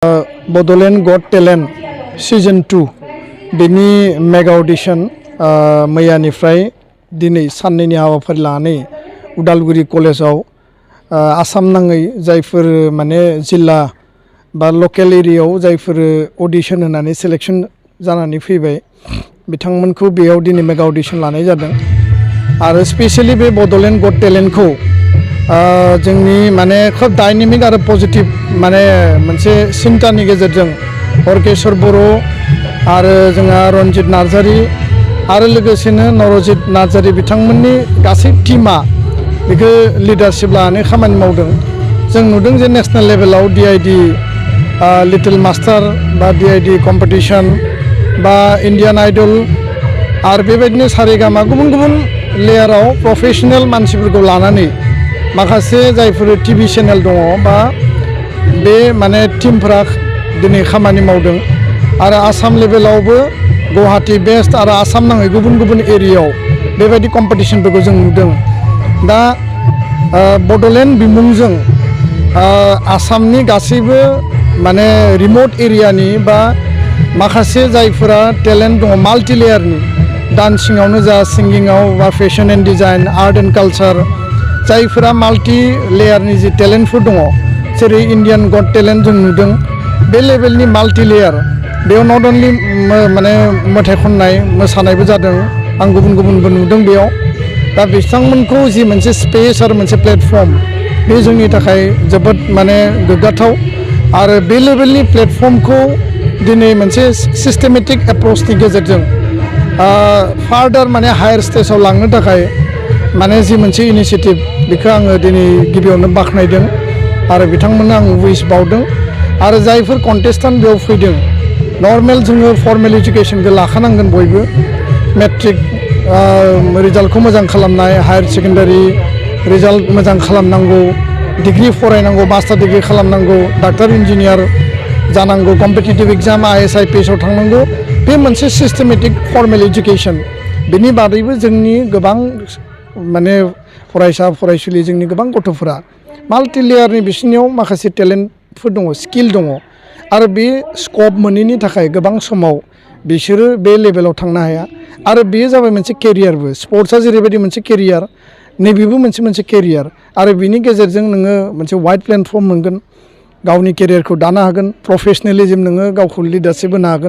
Bodoland Got Talent Season 2 बेनि mega addition मैयानिफ्राय दिनै साननैनि हाबाफारि लानानै उदालगुरि कलेजाव आसाम नाङै जायफोर माने जिल्ला बा लकेल एरियायाव जायफोर अडिशन होनानै सिलेक्शन जानानै फैबाय बिथांमोनखौ बेयाव दिनै मेगा अडिशन लानाय जादों आरो स्पेशली बे बड'लेण्ड गट टेलेन्टखौ जोंनि माने खोब डायनेमिक आरो पजिटिभ माने मोनसे सिन्तानि गेजेरजों हरकेश्वर बर' आरो जोंहा रन्जित नार्जारी आरो लोगोसेनो नरजित नार्जारी बिथांमोननि गासै टीमा बेखौ लिडारशिप लानानै खामानि मावदों। जों नुदों जे नेशनेल लेभेलाव डिआइडि लिटिल मास्टार बा डिआइडि कम्पिटिशन बा इन्डियान आइडल आरो बेबायदिनो सारेगामा गुबुन गुबुन लेयाराव प्रफेशनेल मानसिफोरखौ लानानै माखासे जायफोर टिभि चेनेल दङ बा बे माने टीमफोरा दिनै खामानि मावदों आरो आसाम लेभेलावबो गुवाहाटी बेस्ट आरो आसाम नाङै गुबुन गुबुन एरियायाव बेबायदि कम्पिटिशनफोरखौ जों नुदों। दा बड'लेण्ड बिमुंजों आसामनि गासैबो माने रिमोट एरियानि बा माखासे जायफोरा टेलेन्ट दङ माल्टि लेयारनि डान्सिंआवनो जा सिंगिंआव बा fashion and design art and culture जायफोरा माल्टि लेयारनि जि टेलेन्टफोर दङ जेरै इन्डियान गट टेलेन्ट जों नुदों बे लेभेलनि माल्टि लेयार बेयाव नट अनलि माने मेथाइ खननाय मोसानायबो जादों आं गुबुन गुबुनबो नुदों बेयाव दा बिथांमोनखौ जि मोनसे स्पेस आरो मोनसे प्लेटफर्म बे जोंनि थाखाय जोबोद माने गोग्गाथाव आरो बे लेभेलनि प्लेटफर्मखौ दिनै मोनसे सिस्टेमेटिक एप्रोचनि गेजेरजों फार्दार माने हायार स्टेजाव लांनो थाखाय माने जि मोनसे इनिशिएटिभ बेखौ आङो दिनै गिबियावनो बाख्नायदों आरो बिथांमोननो आं उइस बावदों आरो जायफोर कन्टेस्टेन्ट बेयाव फैदों नर्मेल जोङो फर्मेल इडुकेसनखौ लाखानांगोन बयबो मेट्रिक रिजाल्टखौ मोजां खालामनाय हायार सेकेन्डारि रिजाल्ट मोजां खालामनांगौ डिग्री फरायनांगौ मास्टार डिग्री खालामनांगौ डाक्टार इन्जिनियार जानांगौ कम्पिटिटिभ एग्जाम आइएस आइपिएसआव थांनांगौ बे मोनसे सिस्टेमेटिक फर्मेल इडुकेसन बेनि बादैबो जोंनि गोबां माने फरायसा फरायसुलि जोंनि गोबां गथ'फोरा माल्टि लेयारनि बिसोरनियाव माखासे टेलेन्टफोर दङ स्किल दङ आरो बे स्कप मोनैनि थाखाय गोबां समाव बिसोरो बे लेभेलाव थांनो हाया आरो बेयो जाबाय मोनसे केरियारबो स्पर्ट्सआ जेरैबायदि मोनसे केरियार नैबेबो मोनसे केरियार आरो बिनि गेजेरजों नोङो मोनसे वाइड प्लेटफर्म मोनगोन गावनि केरियारखौ दानो हागोन प्रफेशनेलिज्म नोङो गावखौ लिडारशिप होनो हागोन।